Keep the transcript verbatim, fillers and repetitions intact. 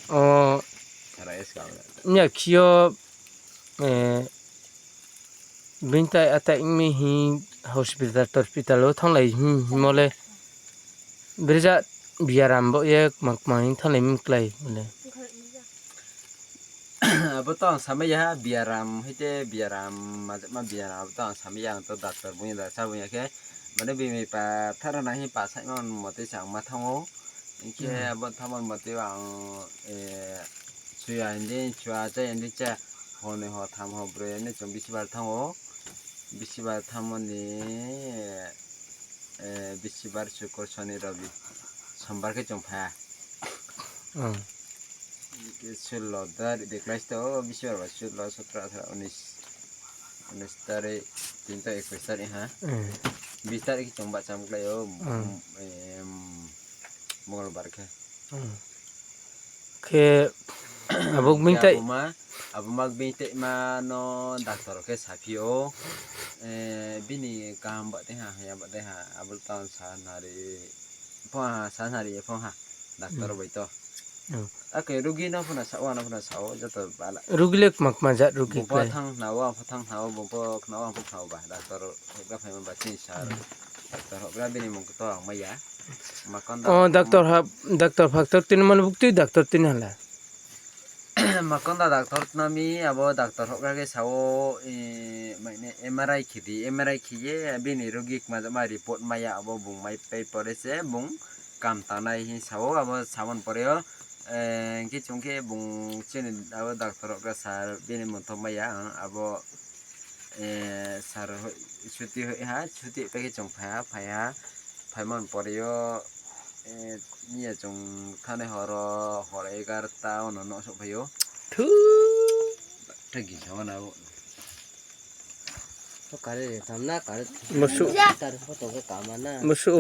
O, sara S K wngya. Nya khio, eh, bini tai atai wngmi hi hospital, hospital o thanglai hi, himole. Birja biaram bo ye mak, mak thanglai mi klai mole. Abo to ang samaya biaram hite biaram, majak ma biaram abo to ang samaya, ang to doctor buya da sa buya khe. Mane bini pa thara na hi pa sai man mote chang ma thango. Hinkhe hmm, abo thamon mote ang, eh, chuya hindi chua cha hindi cha, hone ho tham ho broi hindi chong bisi bar thango. Bisi bar thamoni, eh, bisi bar, sukor, soni, robi, sombar khe chong pha. Hmm. Ke sullo dar de class to bisi bar ba sullo, sotro, atharo, unis. Unis tarik, tin to ekus tarik ha. Hmm. Bis tarik chong ba cham klai o, hmm, em, Mongolbar khe. Hmm. Khe abo bini tai abo ma, abo ma bini tai ma no doctor khe saphi o. Eh, bini kaham ba tei ha, haya ba tei ha, abo tang sa nari. Phong ha, sa nari phong ha. Doctor hmm, bai to. Hmm. Ake rugi no phuna sa, wa no phuna sa o, joto bala. Rugi lek mak ma jat rugi bupa klai. Thang na wa, pha thang na wa, bupa khna wa, bupa khna wa ba. Doctor hokra phai man ba chini sar. Hmm. Doctor hokra bini mung to ang maya. Makon da. Oh, doctor hap, doctor factor tin man bukti doctor tin hala. Makonda doctor twnami abo doctor hokra khe sao, eh, maine M R I khidi, M R I khiye bini rogi kma jama report maya abo bung mai pai pore se bung kam tanai hin sao abo samon pore o, eh, hingke chwng khe bung chini abo doctor hokra sar bini monthok maya ang abo, eh, sar hoi, chuti hoi ha, chuti pai khe chwng phai ha, phai ha, phai man pore o, eh, Miya chwng thani horo, hor egarta ono no sok phaio. Thu. Tagi sawana o. To kare thamna kare. Musu. Tar photo ke kamana. Musu.